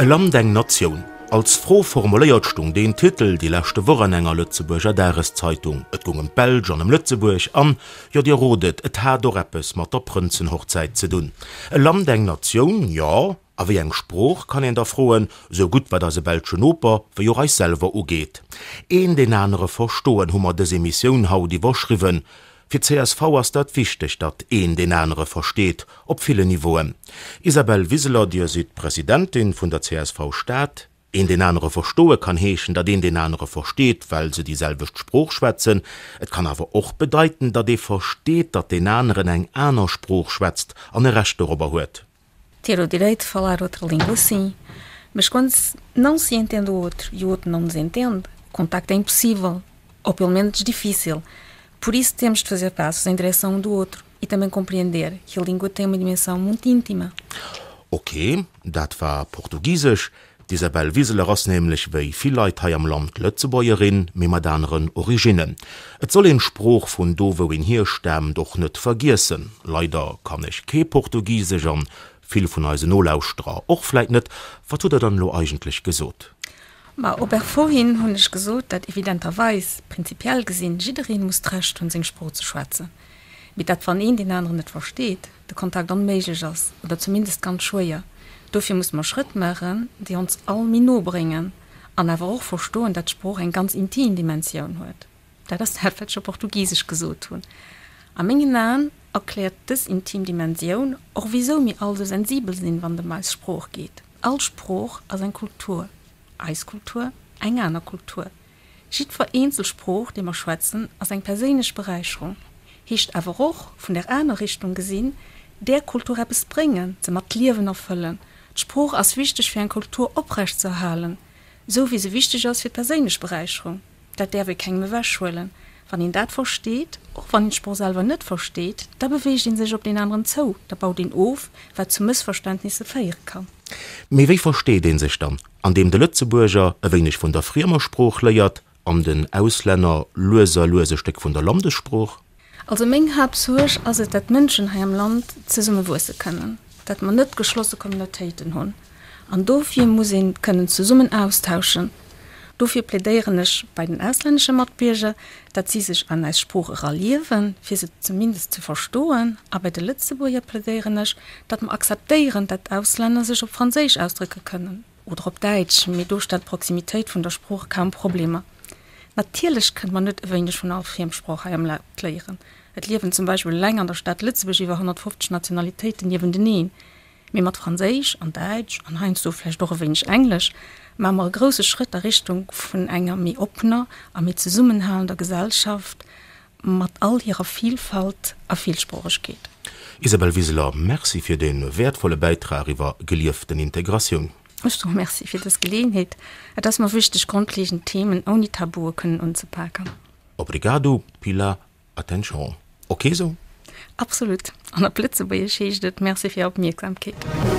E Land, eng Natioun? Als Fro formuléiert stung deen Titel déi leschte Woch an enger Lëtzebuerger Dageszeitung. Et gung ëm d'Belsch an ëm Lëtzebuerg an, jo dir rot et, et hat och eppes mat der Prënzenhochzäit ze dunn. E Land, eng Natioun, jo, a wéi eng Sprooch, kann een da froen, sou gutt wat eise belsche Noper wéi och eis selwer ugeet. Een deen anere verstoen, hu mer dës Emissioun haut iwwerschriwwen. Fir csv ass dat wichteg, datt een deen anere versteet, op villen Niveauen. Isabel Wiseler, Dir sidd Presidentin vun der csv Stad. Een deen anere verstoe kann heeschen, datt een deen anere versteet, well se déi selwecht Sprooch schwätzen. Et kann awer och bedeiten, datt ee versteet, datt deen aneren eng aner Sprooch schwätzt an e Recht dorobber huet. Ter o direito de falar outra língua, sim. Mas quando não se entende o outro e o outro não nos entende, o contacto é impossível, ou pelo menos difícil. Por isso temos de fazer passos em direção um do outro e também compreender que a língua tem uma dimensão muito íntima. Ok, dat war Portugisesch. D'Isabel Wiseler ass nämlech wéi vill Leit hei am Land Lëtzebuergerin, mee mat aneren Originnen. Et soll een d'Sprooch vun do wou een hierstaamt och net vergiessen. Leider kann ech kee Portugisesch an vill vun eisen Nolauschterer och vläit net. Wat hutt der dann elo eigentlech gesot? Ma ober vorhin hunn ech gesot, dat evidenterweis, prinzipiell gesinn, jiddereen muss d'Recht hunn seng Sprooch ze schwätzen, mee dat wann een deen aneren net versteet, de Kontakt onméiglech ass oder zumindest ganz schwéier. Dofir musse mer Schrëtt maachen, déi ons all méi no bréngen an awer och verstoen, dat d'Sprooch eng ganz intim Dimensioun huet. Dat ass dat, wat ech op Portugisesch gesot hunn. A mengen Aen erkläert dës intim Dimensioun och, wisou mir all sou sensibel sinn, wann et ëm eis Sprooch geet. All Sprooch ass eng Kultur, eis Kultur, eng aner Kultur. Jiddwer eenzel Sprooch, déi mer schwätzen, ass eng perséinlech Beräicherung, heescht awer och, vun der aner Richtung gesinn, där Kultur eppes bréngen, se mat Liewen erfëllen. D'Sprooch ass wichteg fir eng Kultur oprecht ze erhalen, esou wéi se wichteg ass fir d'perséinlech Beräicherung. Dat däerf ee kengem ewechhuelen. Wann een dat versteet, och wann een d'Sprooch selwer net versteet, da beweegt ee sech op deen aneren zou, da baut een of, wat zu Mëssverständnisse féiere kann. Mee wéi versteet ee sech dann? An deem de Lëtzebuerger e wéineg vun der friemer Sprooch léiert an den Auslänner lues a lues e Stéck vun der Landessprooch? Also meng Haaptsuerg ass et, dat d'Mënschen hei am Land zesumme wuesse kënnen, dat mer net geschlosse Communautéiten hunn. An dofir muss ee kënnen zesummen austauschen. Dofir plädéieren ech bei den auslännesche Matbierger, dat si sech an eis Sprooch eraliewen, fir se zumindest ze verstoen. A bei de Lëtzebuerger plädéieren ech, dat mer akzeptéieren, dat Auslänner sech op Franséisch ausdrécke kënnen oder op Däitsch, mee do stellt d'Proximitéit vun der Sprooch kaum Problemer. Natierlech kënnt mer net e wéineg vun all Friemsprooch hei am Land léieren. Et liewen zum Beispill eleng an der Stad Lëtzebuerg iwwer 150 Nationalitéiten niewenteneen. Mee mat Franséisch an Däitsch an heiansdo vläicht och e wéineg Englesch maache mer e grousse Schrëtt a Richtung vun enger méi oppener a méi zesummenhalender Gesellschaft mat all hirer Vielfalt a Villsproochegkeet. Isabel Wiseler, Merci fir dee wäertvolle Bäitrag iwwer gelieften Integratioun. Ech soe Merci fir dës Geleeënheet. Et ass mer wichteg, grondleegend Themen ouni Tabue kënnen unzepaken. Obrigado, Pilar Attention, ok sou? Absolut. An op Lëtzebuergesch heescht et Merci fir Är Opmierksamkeet.